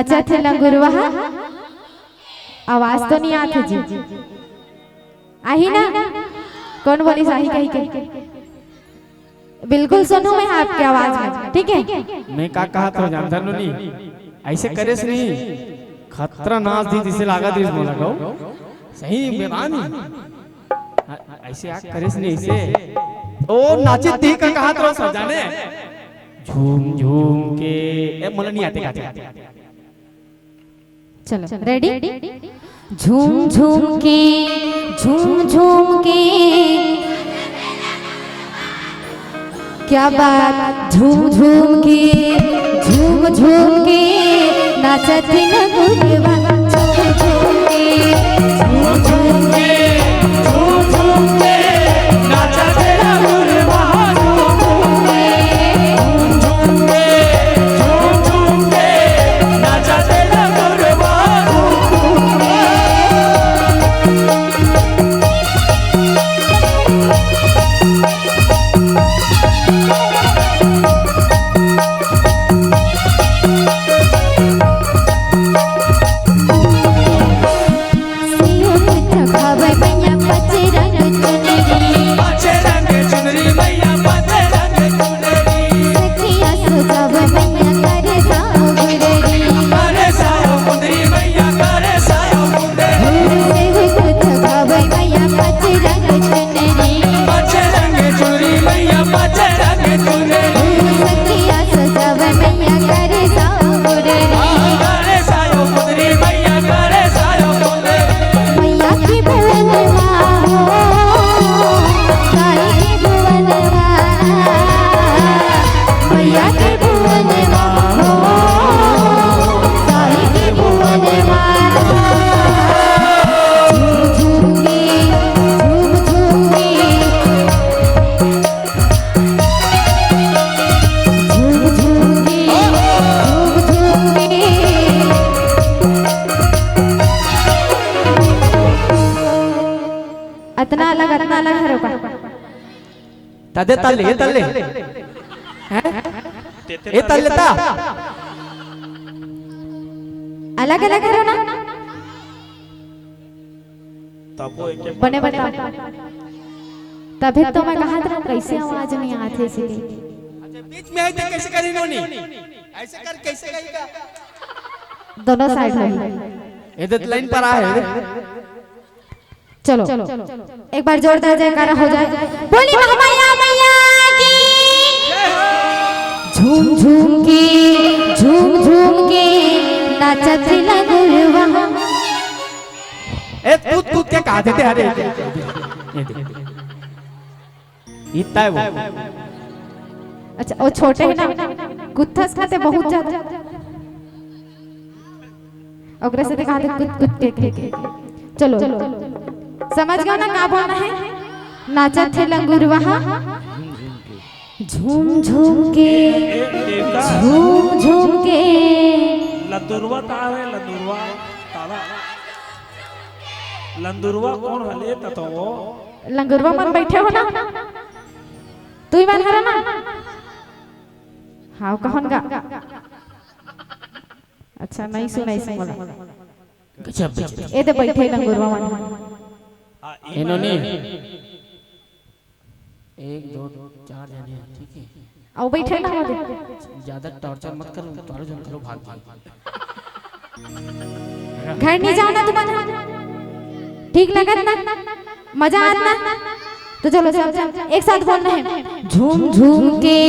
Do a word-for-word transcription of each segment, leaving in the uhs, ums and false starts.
नाचत हे लंगुरवा हा। आवाज तो नहीं आत हे जी। आही ना? कौन बोलिस आही कही के? बिल्कुल सुनहूं मैं आपके आवाज में, ठीक है? मैं का कहत हंव जानथव नोनी, ऐसे करेस नहीं, खतरा नाच दिस जैसे लागत रिहिस मोला गो। सही में बानी। हाँ, ऐसे आ करेस नहीं, ऐसे। ओ नाचिस दिस का कहत रहों सब जाने। झूम झूम के, ए, मोला नहीं आते गाते। चलो, रेडी? झूम झूम के, झूम झूम के, क्या बात, झूम झूम के, झूम झूम के, नाचत हे लंगुरवा, झूम झूम के, झूम झूम के, झूम झूम के, नाचत हे लंगुरवा, झूम झूम के, झूम झूम के, झूम झूम के, नाचत हे लंगुरवा, झूम झूम के। अतना अलग, अतना अलग हरो का? तदे तल्ले, ए तल्ले। हैं? ए तल्ले ता? अलग अलग हरो ना? तबो एके बने बताओ। तभे तो मैं कहत रहों, कैसे आवाज नहीं आत हे इसी के। अच्छा, बीच में है तो कैसे करी नोनी? ऐसे कर कैसे करी का? दोनों साइड होही। ए दे लाइन पर आ हे। चलो, एक बार जोरदार जयकारा हो जाए। बोली महामाया मैया की। झूम झूम के, झूम झूम के, नाचत हे लंगुरवा। ए, कूद, कूद के कहा देते, अरे। इतना है वो। अच्छा, वो छोटे है ना, कुत्थस खाते बहुत ज्यादा। ओकरे से दिखा दे, कुत, कुत के, के, के। चलो, समझ गए ना का बोलना है? नाचत हे लंगुरवा हा। झूम झूम के, ए, ए, एका झूम झूम के। लंदुरवा का है, लंदुरवा? तारा। लंदुरवा कौन हले ततो? लंगुरवा मन बैठे हो ना? तू ही मन हरा ना? हाँ, कौन गा? अच्छा, नहीं सुनाइस मोला। गजब, गजब। ए दे बैठे लंगुरवा मन। ए नोनी। एक, दो, चार जने हैं, ठीक है? अउ बैठे ना हो दे। ज्यादा टॉर्चर मत करो, तोहरो जन करो भाग जाए। घर नहीं जाओ ना तुम, ठीक लगत ना, मजा आत ना। तो चलो सब जन एक साथ बोलना है, झूम झूम के,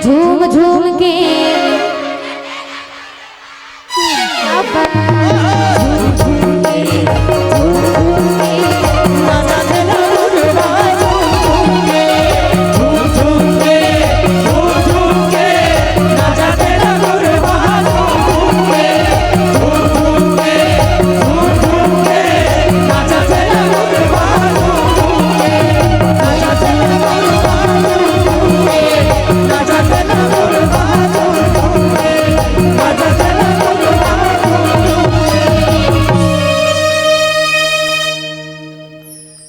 झूम झूम के।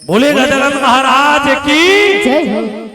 बोले गजानन महाराज की। जय हो।